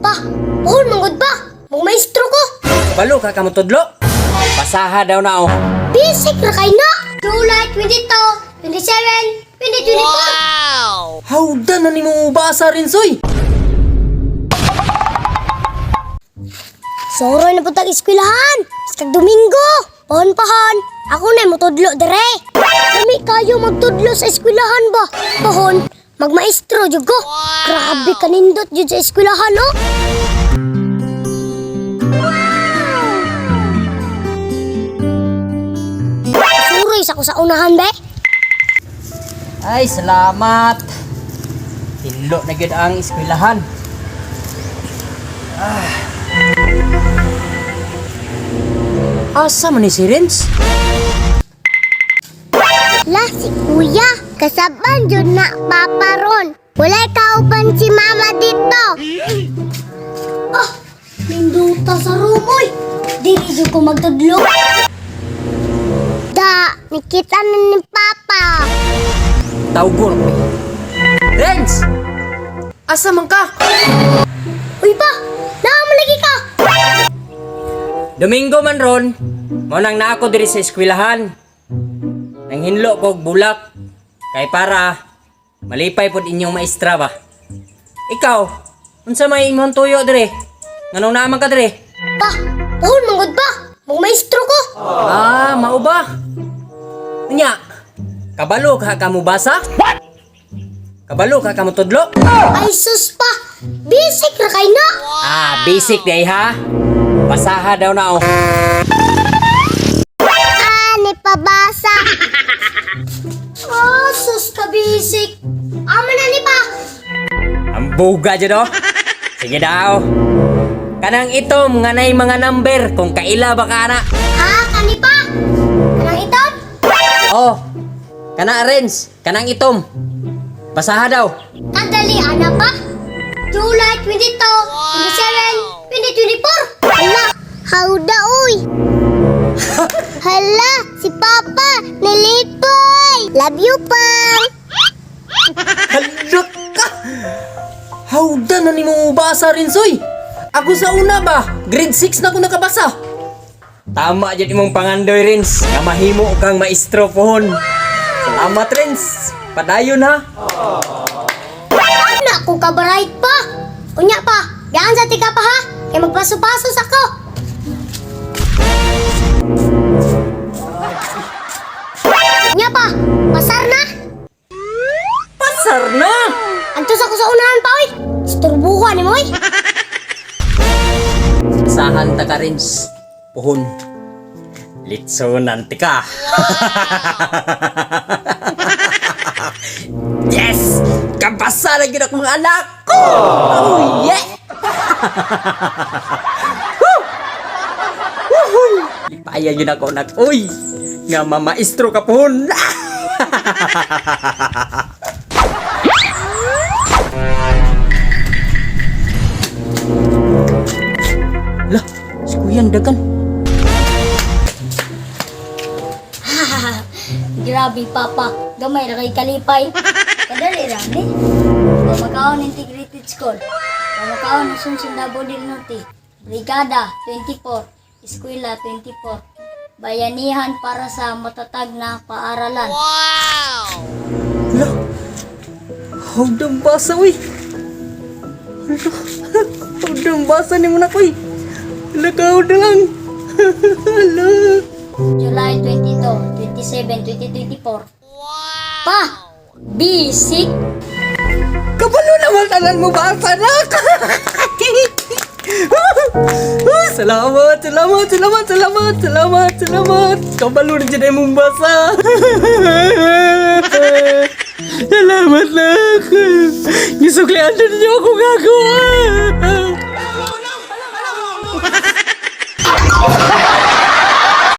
Pa, puhon manggod ba? Magmaestro ko. Kabalo ka kamutudlo? Basaha daw na oh. Basic ra kay na. July 22, 27, 2024. Hawda na nimo basa rin soy. Soroy na putag eskwelahan. Basta Domingo. Pahon-pahon. Ako na mutudlo dire. Lami kayo magtudlo sa eskwelahan ba? Pahon, magmaestro jud ko. Grabe kanindot jud sa eskwelahan, no? Suroy sa ko sa unahan, be. Ay, salamat. Hinlo na gyud ang eskwelahan. Ah. Asa man ni si Renz? La, si kuya. Kasaban jud na papa ron. Walay kauban si mama dito. Ah, ninduta sa room, oy. Dili jud ko magtudlo. Da, nikita na ni papa. Tawgon ko. Renz! Asa man ka? Uy pa, naa mo lagi ka. Domingo man ron, mo nang naako diri sa eskwelahan. Nanghinlo kog bulak kay para malipay pod inyong maestra ba. Ikaw, unsa may imong tuyo dire? Nganong naa man ka dire? Pa, puhon manggod ba? Magmaestro ko. Ah, mao ba? Unya, kabalo ka kamo basa? Kabalo ka kamo tudlo? Ay sus pa, basic ra kay na. Ah, basic day ha. Basaha daw na oh. Ah, ni pabasa. Oh, sus ka basic. Amo na ni pa. Ang buga dyan oh. Sige daw. Kanang itom nga nay mga number kung kaila ba ka ana. Ha, kani pa? Kanang itom? Oh. Kana Renz, kanang itom. Basaha daw. Kadali, ana pa? July 22, 27, 2024. Hala, hawda uy. Hala, si Papa, nilipay. Love you, pa. Hala ka. Hawda na nimo basa Renz oy. Ako sa una ba? Grade 6 na ko nakabasa. Tama jud imong pangandoy Renz. Nga mahimo kang maestro pohon. Salamat Renz. Padayon ha. Ana ko kabarait pa. Unya pa, biyan sa tika pa ha. Kay magpaso-paso sa ko. Unya pa, pasar na. Pasar na. Antos ako sa unahan pa, oy. Isturbuhan ni mo, oy. Sahan ta ka Renz. Pohon. Litsonan ti ka. Yes! Kabasa na gyud akong anak ko! Oh, yeah! Woo! Woohoo! Lipaya gyud ako anak. Uy! Nga mamaestro ka pohon. Lah, si Kuya ang dagan. Grabe, Papa. Gamay ra kay kalipay. Kadali ra ni. Pamakaon Integrated School. Pamakaon Asuncion Davao del Norte. Brigada 24, Eskwela 24. Bayanihan para sa matatag na paaralan. Lah, hawdang basa, uy. Hala, hawdang basa ni mo na, uy. Hala ka, hawdang. Hala. July 22, 27, 2024. Wow! Pa! Basic! Kabalo naman tanan mo basa, nak. Salamat, salamat, salamat, salamat, salamat, salamat. Kabalo na dyan ay mong basa. Salamat, nak. Gisuklian na ninyo ako gagawa.